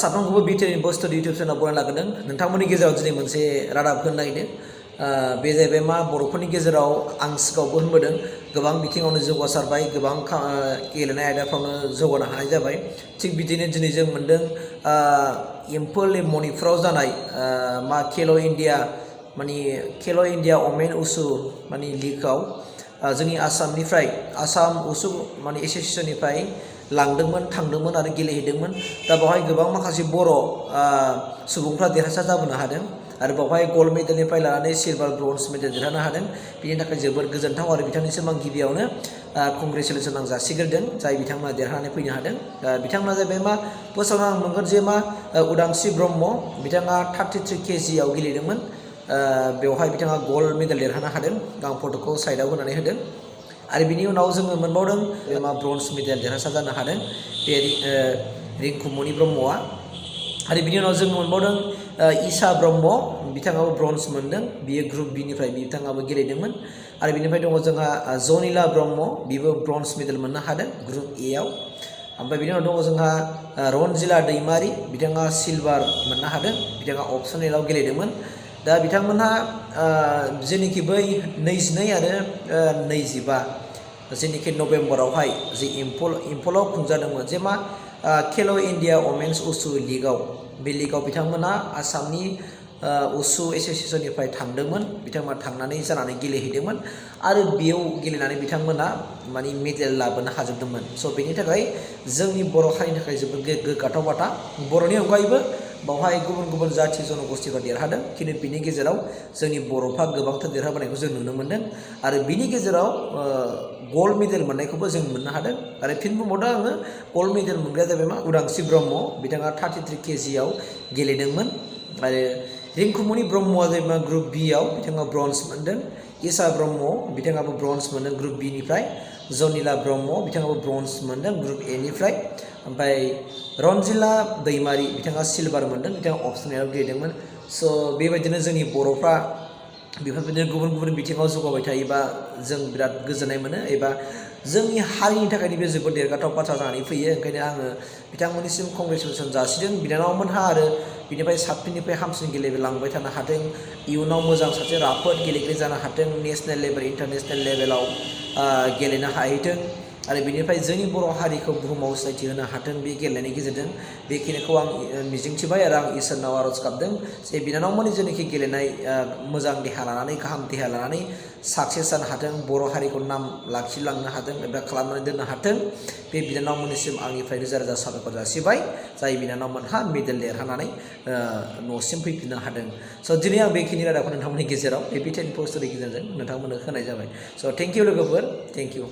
साफ्रोमखौबो बिटिआरनि बस studio YouTube चेनेलाव बरायना लाग्रोदों। नोंथांमोननि गेजेराव दिनै मोनसे रादाब होनो नागिरदों। बे जाहैबाय मा बर'फोरनि गेजेराव आं सिगाङावबो होनबोदों गोबां बिथिङावनो जौगासारबाय, गोबां गेलेनाय आयदाफ्रावनो जौगानो हानाय जाबाय। थिग बिदिनो दिनै जों मोनदों इम्फल मणिपुराव जानाय मा खेल' इन्डिया माने खेल' इन्डिया अमेन उसु माने लिगआव जोंनि आसामनिफ्राय आसाम उसु माने एस'सिएशननिफ्राय लांदोंमोन, थांदोंमोन आरो गेलेहैदोंमोन। दा बेवहाय गोबां माखासे बर' सुबुंफ्रा देरहासार जाबोनो हादों आरो बेवहाय गल्ड मेडेलनिफ्राय लानानै सिलभार, ब्रन्ज मेडेल देरहानो हादों। बिनि थाखाय जोबोद गोजोनथाव आरो बिथांनिसिम आं गिबियावनो कंग्रेचुलेसन आं जासिग्रोदों जाय बिथांमोना देरहानानै फैनो हादों। बिथांमोना जाहैबाय मा फार्स्टआवनो आं मोनगोन जे मा उदांस्रि ब्रह्म, बिथाङा 33 केजिआव गेलेदोंमोन। बेवहाय बिथाङा गल्ड मेडेल देरहानो हादों। आं फट'खौ साइडआव होनानै होदों। आरो बिनि उनाव जोङो मोनबावदों बे मा ब्रन्ज मेडेल देरहासार जानो हादों बे रिंकुमनि ब्रह्मआ। आरो बिनि उनाव जों मोनबावदों ईशा ब्रह्म, बिथाङाबो ब्रन्ज मोनदों। बियो ग्रुप बिनिफ्राय बिथाङाबो गेलेदोंमन। आरो बिनिफ्राय दङ जोंहा जनिला ब्रह्म, बिबो ब्रन्ज मेडेल मोननो हादों ग्रुप एआव। ओमफ्राय बिनि उनाव दङ जोंहा रनजिला दैमारि, बिथाङा सिलभार मोननो हादों। बिथाङा अपसनेलाव गेलेदोंमोन। दा बिथांमोनहा जेनिखि बै 22 आरो 25 जेनिखि नभेम्बरावहाय जे इम्फलाव खुंजादोंमोन जे मा खेल' इन्डिया अमेन्स उसु लिगआव, बे लिगआव बिथांमोना आसामनि उसु एस'सिएशननिफ्राय थांदोंमोन। बिथांमोना थांनानै जानानै गेलेहैदोंमोन आरो बेयाव गेलेनानै बिथांमोना माने मेडेल लाबोनो हाजोबदोंमोन। स' बेनि थाखाय जोंनि बर' हारिनि थाखाय जोबोद गोग्गाथाव बाथ्रा। बर'नि अनगायैबो बावहाय गुबुन गुबुन जाथि जन'गोष्ठिफ्रा देरहादों, खिन्थु बिनि गेजेराव जोंनि बर'फ्रा गोबांथार देरहाबोनायखौ जों नुनो मोन्दों। आरो बिनि गेजेराव गल्ड मेडेल मोननायखौबो जों मोननो हादों। आरो फिन बुंबावदों आङो गल्ड मेडेल मोनग्राया जाबाय मा उदांस्रि ब्रह्म, बिथाङा 33 केजिआव गेलेदोंमोन। आरो रिंकुमनि ब्रह्मआ जाहैबाय ग्रुप बिआव, बिथाङा ब्रन्ज मोनदों। ईशा ब्रह्म, बिथाङाबो ब्रन्ज मोनदों ग्रुप बिनिफ्राय। जनिला ब्रह्म, बिथाङाबो ब्रन्ज मोनदों ग्रुप एनिफ्राय। ओमफ्राय रनजिला दैमारि, बिथाङा सिलभार मोनदों, बिथाङा अपसनेलाव गेलेदोंमोन। स' बेबायदिनो जोंनि बर'फ्रा बेफोरबायदिनो गुबुन गुबुन बिथिङाव जौगाबाय थायोबा जों बिराद गोजोननाय मोनो, एबा जोंनि हारिनि थाखायनो बे जोबोद देरगाथाव बाथ्रा जानानै फैयो। ओंखायनो आङो बिथांमोननिसिम कंग्रेचुलेसन जासिदों। बिनानावमोनहा आरो बिनिफ्राय साबसिननिफ्राय हामसिन गेलेलांबाय थानो हाथों, इयुनाव मोजां सासे राफोद गेलेगिरि जानो हाथों, नेसनेल लेभेल इन्टारनेसनेल लेभेलाव गेलेनो हाहैथों आरो बिनिफ्राय जोंनि बर' हारिखौ बुहुमाव सिनायथि होनो हाथों बे गेलेनायनि गेजेरजों। बेखिनिखौ आं मिजिंथिबाय आरो आं इसोरनाव आर'ज गाबदों जे बिनानावमोननि जेनाखि गेलेनाय मोजां देहा लानानै, गाहाम देहा लानानै साक्सेस जानो हाथों, बर' हारिखौ नाम लाखिलांनो हाथों एबा खालामनानै दोननो हाथों। बे बिनानावमोननिसिम आंनिफ्राय रोजा रोजा साबायखर जासिबाय, जाय बिनानावमोनहा मेडेल देरहानानै न'सिम फैफिननो हादों। स' दिनै आं बेखिनि रादाबखौ नोंथांमोननि गेजेराव बे बिटिआरनि पस्टनि गेजेरजों नोंथांमोननो होनाय जाबाय। स' थेंक इउ लोगोफोर, थेंक इउ।